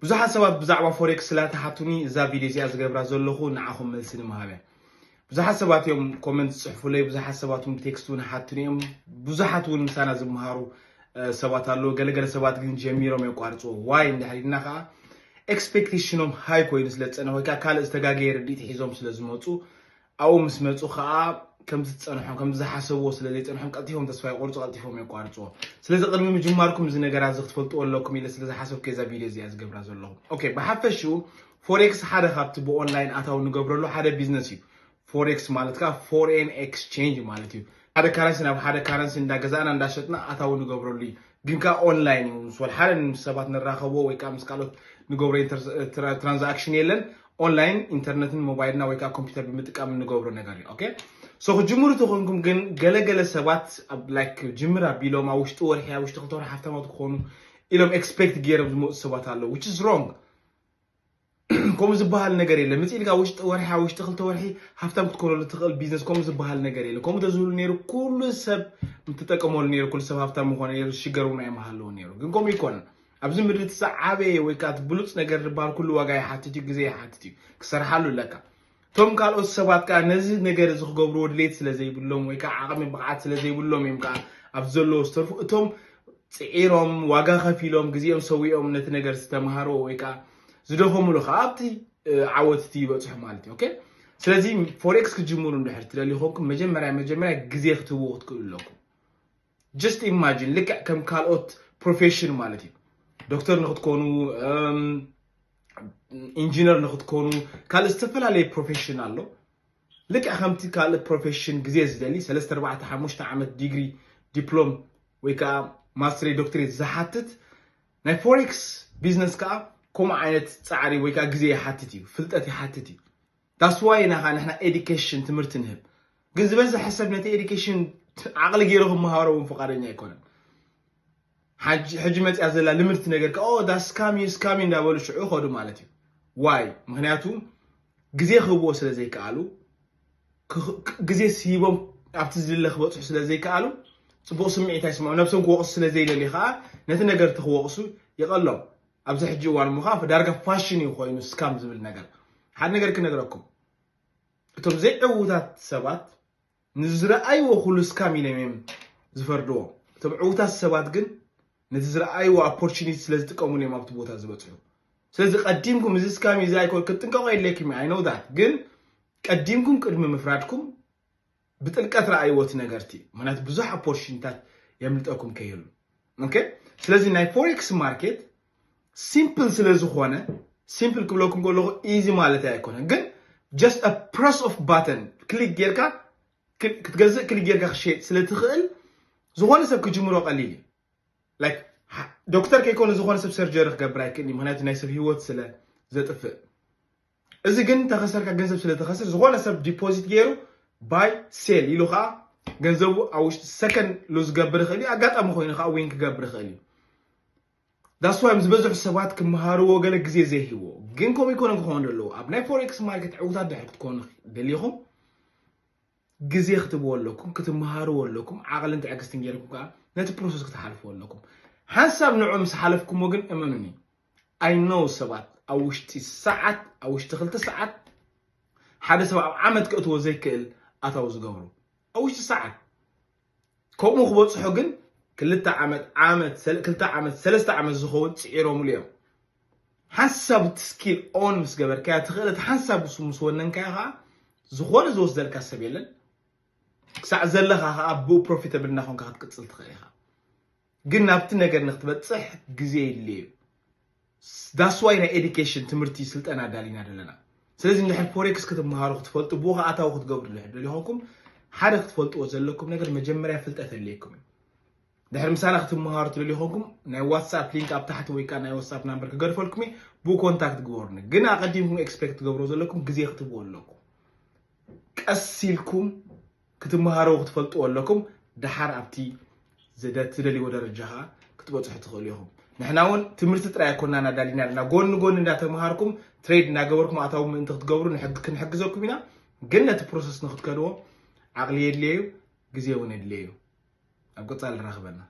ብዙሓት ሰባት ብዛዕባ ፎሬክስ ስለ ትሓቱኒ እዛ ቪድዮ እዚኣ ዝገብራ ዘለኹ ንዓኹም መልሲ ንምሃብ እያ። ብዙሓት ሰባት እዮም ኮመንት ዝፅሕፉለይ፣ ብዙሓት ሰባት እውን ብቴክስት እውን ሓቱኒ እዮም። ብዙሓት እውን ምሳና ዝመሃሩ ሰባት ኣለዉ። ገለገለ ሰባት ግን ጀሚሮም የቋርፅዎ። ዋይ እንድሕር ኢልና ከዓ ኤክስፔክቴሽኖም ሃይ ኮይኑ ስለ ዝፀንሕ ወይ ከዓ ካልእ ዝተጋገየ ርድኢት ሒዞም ስለ ዝመፁ ኣብኡ ምስ መፁ ከዓ ከምቲ ዝፀንሖም ከምቲ ዝሓሰብዎ ስለ ዘይፀንሖም ቀልጢፎም ተስፋ ይቆርፁ፣ ቀልጢፎም የቋርፅዎ። ስለዚ ቅድሚ ምጅማርኩም እዚ ነገራት እዚ ክትፈልጥዎ ኣለኩም ኢለ ስለ ዝሓሰብኩ እየ እዛ ቪድዮ እዚኣ ዝገብራ ዘለኹ። ኦኬ፣ ብሓፈሽኡ ፎሬክስ ሓደ ካብቲ ብኦንላይን ኣታዊ ንገብረሉ ሓደ ቢዝነስ እዩ። ፎሬክስ ማለት ከዓ ፎሬን ኤክስቼንጅ ማለት እዩ። ሓደ ካረንሲ ናብ ሓደ ካረንሲ እንዳገዛእና እንዳሸጥና ኣታዊ ንገብረሉ እዩ። ግን ከዓ ኦንላይን እዩ። ምስ ወላ ሓደ ምስ ሰባት ንራኸቦ ወይ ከዓ ምስ ካልኦት ንገብሮ ትራንዛክሽን የለን። ኦንላይን ኢንተርነትን ሞባይልና ወይ ከዓ ኮምፒውተር ብምጥቃም እንገብሮ ነገር እዩ። ኦኬ፣ ሶ ክጅምሩ ተኾንኩም ግን ገለገለ ሰባት ላይክ ጅምር ኣቢሎም ኣብ ውሽጢ ወርሒ ኣብ ውሽጢ ክልተ ወርሒ ሃፍታማት ክኾኑ ኢሎም ኤክስፔክት ገይሮም ዝመፁ ሰባት ኣለዉ። Which is wrong። ከምኡ ዝበሃል ነገር የለ። ምፅእ ኢልካ ውሽጢ ወርሒ ውሽጢ ክልተ ወርሒ ሃፍታም ክትኮነሉ ትኽእል ቢዝነስ ከምኡ ዝበሃል ነገር የለ። ከምኡ ተዝህሉ ነይሩ ኩሉ ሰብ ምትጠቀመሉ ነይሩ፣ ኩሉ ሰብ ሃፍታም ምኾነ ነይሩ፣ ዝሽገር እውን ኣይምሃለዎ ነይሩ። ግን ከምኡ ይኮነን። ኣብዚ ምድሪ እቲ ዝዓበየ ወይ ከዓ እቲ ብሉፅ ነገር ዝበሃል ኩሉ ዋጋ ይሓትት እዩ፣ ግዜ ይሓትት እዩ፣ ክሰርሓሉ ኣለካ። እቶም ካልኦት ሰባት ከዓ ነዚ ነገር እዚ ክገብርዎ ድሌት ስለ ዘይብሎም ወይ ከዓ ዓቕሚ ብቕዓት ስለ ዘይብሎም እዮም ከዓ ኣብዚ ዘለዎ ዝተርፉ። እቶም ፅዒሮም ዋጋ ከፊሎም ግዜኦም ሰዊኦም ነቲ ነገር ዝተምሃርዎ ወይ ከዓ ዝደኸሙሉ ከዓ ኣብቲ ዓወት እቲ ይበፅሑ ማለት እዩ። ኦኬ፣ ስለዚ ፎሬክስ ክጅምሩ እንድሕር ትደልዩ ኮንኩም መጀመርያ መጀመርያ ግዜ ክትህብዎ ክትክእሉ ኣለኩም። Just imagine ልክዕ ከም ካልኦት ፕሮፌሽን ማለት እዩ። ዶክተር ንክትኮኑ፣ ኢንጂነር ንክትኮኑ፣ ካልእ ዝተፈላለየ ፕሮፌሽን ኣሎ። ልክዕ ከምቲ ካልእ ፕሮፌሽን ግዜ ዝደሊ ሰለስተ ኣርባዕተ ሓሙሽተ ዓመት ዲግሪ ዲፕሎም ወይ ከዓ ማስትሬት ዶክትሬት ዝሓትት ናይ ፎሬክስ ቢዝነስ ከዓ ከምኡ ዓይነት ፃዕሪ ወይ ከዓ ግዜ ይሓትት እዩ፣ ፍልጠት ይሓትት እዩ። That's why ኢና ከዓ ንሕና ኤዱኬሽን ትምህርቲ ንህብ። ግን ዝበዝሐ ሰብ ነቲ ኤዱኬሽን ዓቕሊ ገይሩ ክመሃሮ እውን ፍቓደኛ ኣይኮነን። ሕጂ መፅያ ዘላ ልምድቲ ነገር ከዓ ኦ ዳስ ስካም እዩ ስካም እዩ እንዳበሉ ሽዑ ከዱ ማለት እዩ። ዋይ ምክንያቱ ግዜ ክህብዎ ስለ ዘይከኣሉ ግዜ ስሂቦም ኣብቲ ዝድለ ክበፅሑ ስለ ዘይከኣሉ ፅቡቕ ስምዒት ኣይስምዖም። ነብሶም ክወቕሱ ስለ ዘይደልዩ ከዓ ነቲ ነገር እቲ ክወቕሱ ይቐሎም። ኣብዚ ሕጂ እዋን እሞ ከዓ ዳርጋ ፋሽን እዩ ኮይኑ ስካም ዝብል ነገር። ሓደ ነገር ክነግረኩም፣ እቶም ዘይዕዉታት ሰባት ንዝረኣይዎ ኩሉ ስካም ኢሎም እዮም ዝፈርድዎ። እቶም ዕዉታት ሰባት ግን ነቲ ዝረኣይዎ ኦፖርቹኒቲ ስለ ዝጥቀምሉ እዮም ኣብቲ ቦታ ዝበፅሑ። ስለዚ ቀዲምኩም እዚ ስካም እዩ እዚ ኣይኮን ክትጥንቀቑ የድልየኩም እዩ፣ I know that። ግን ቀዲምኩም ቅድሚ ምፍራድኩም ብጥልቀት ረኣይዎ እቲ ነገር እቲ። ምክንያቱ ብዙሕ ኦፖርቹኒታት የምልጠኩም ከይህሉ። ኦኬ፣ ስለዚ ናይ ፎሬክስ ማርኬት ሲምፕል ስለ ዝኾነ፣ ሲምፕል ክብለኩም ከለኹ ኢዚ ማለት ኣይኮነን፣ ግን just a press of button ክሊክ ጌርካ ክትገዝእ ክሊክ ጌርካ ክሸጥ ስለ ትኽእል ዝኾነ ሰብ ክጅምሮ ቀሊል እዩ። ላይክ ዶክተር ከይኮነ ዝኾነ ሰብ ሰርጀሪ ክገብር ኣይክእል እዩ፣ ምክንያቱ ናይ ሰብ ሂወት ስለ ዘጥፍእ። እዚ ግን ተኸሰርካ ገንዘብ ስለ ተኸስር ዝኾነ ሰብ ዲፖዚት ገይሩ ባይ ሴል ኢሉ ከዓ ገንዘቡ ኣብ ውሽጢ ሰከንድ ሉዝ ክገብር ይኽእል እዩ። ኣጋጣሚ ኮይኑ ከዓ ዊን ክገብር ይኽእል እዩ። That's why ዝበዝሑ ሰባት ክመሃርዎ ገለ ግዜ ዘይህብዎ። ግን ከምኡ ይኮነ ክኾኑ ኣለዎ። ኣብ ናይ ፎሬክስ ማርኬት ዕውታት ድሕር ክትኮኑ ደሊኹም ግዜ ክትብዎ ኣለኩም፣ ክትመሃርዎ ኣለኩም። ዓቕልን ትዕግስትን ገይርኩም ከዓ ነቲ ፕሮሰስ ክትሓልፍዎ ኣለኩም። ሓንሳብ ንዑ ምስ ሓለፍኩሞ ግን እመኑኒ፣ I know ሰባት ኣብ ውሽጢ ሰዓት፣ ኣብ ውሽጢ ክልተ ሰዓት ሓደ ሰብ ኣብ ዓመት ከእትዎ ዘይክእል ኣታዊ ዝገብሩ ኣብ ውሽጢ ሰዓት። ከምኡ ክበፅሑ ግን ክልተ ዓመት ዓመት ሰለ- ክልተ ዓመት ሰለስተ ዓመት ዝኸውን ፅዒሮምሉ እዮም። ሓንሳብ እቲ ስኪል ኦን ምስ ገበርካያ ትኽእል እቲ ሓንሳብ ምስ ምስ ወነንካያ ከዓ ዝኾነ ዝወስደልካ ሰብ የለን። ክሳዕ ዘለኻ ከዓ ብኡ ፕሮፊተብል እናኾንካ ክትቅፅል ትኽእል ኢኻ። ግን ናብቲ ነገር ንክትበፅሕ ግዜ የድልዮ እዩ። That's why ናይ ኤዱኬሽን ትምህርቲ ስልጠና ኣዳሊና ዘለና። ስለዚ እንድሕር ፎሬክስ ክትመሃሩ ክትፈልጡ ብኡ ከዓ ኣታዊ ክትገብሩ ድሕር ደሊኹም ሓደ ክትፈልጥዎ ዘለኩም ነገር መጀመርያ ፍልጠት ኣድልየኩም እዩ። ድሕር ምሳና ክትመሃሩ ትደልዩ ኮንኩም ናይ ዋትሳፕ ሊንክ ኣብ ታሕቲ ወይ ከዓ ናይ ዋትሳፕ ናምበር ክገድፈልኩም እዩ። ብኡ ኮንታክት ግበሩኒ። ግን ኣቐዲምኩም ኤክስፔክት ትገብሮ ዘለኩም ግዜ ክትብዎ ኣለኩም። ቀስ ኢልኩም ክትመሃረው ክትፈልጥዎ ኣለኩም። ደሓር ኣብቲ ዘደ- ትደልይዎ ደረጃ ከዓ ክትበፅሑ ትኽእሉ ኢኹም። ንሕና እውን ትምህርቲ ጥራይ ኣይኮናን ኣዳሊና ኣለና። ጎኒ ጎኒ እንዳተምሃርኩም ትሬድ እንዳገበርኩም ኣታዊ ምእንቲ ክትገብሩ ንሕግ- ክንሕግዘኩም ኢና። ግን ነቲ ፕሮሰስ ንክትከድዎ ዓቕሊ የድልየ እዩ፣ ግዜ እውን የድልየ እዩ። ኣብ ቀፃሊ ንራኸበና።